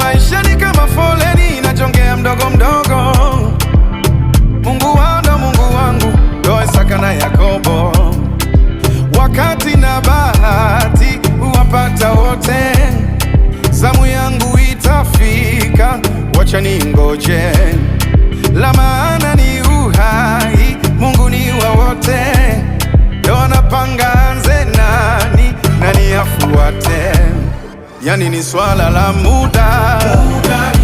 Maisha ni kama foleni inajongea mdogo mdogo. Mungu wao ndo Mungu wangu, ndo Isaka na Yakobo. Wakati na bahati huwapata wote, zamu yangu itafika, wacha ningoje. La maana ni uhai, Mungu ni wa wote, ndo anapanga anze nani, nani afuate. Yani ni swala la muda, muda.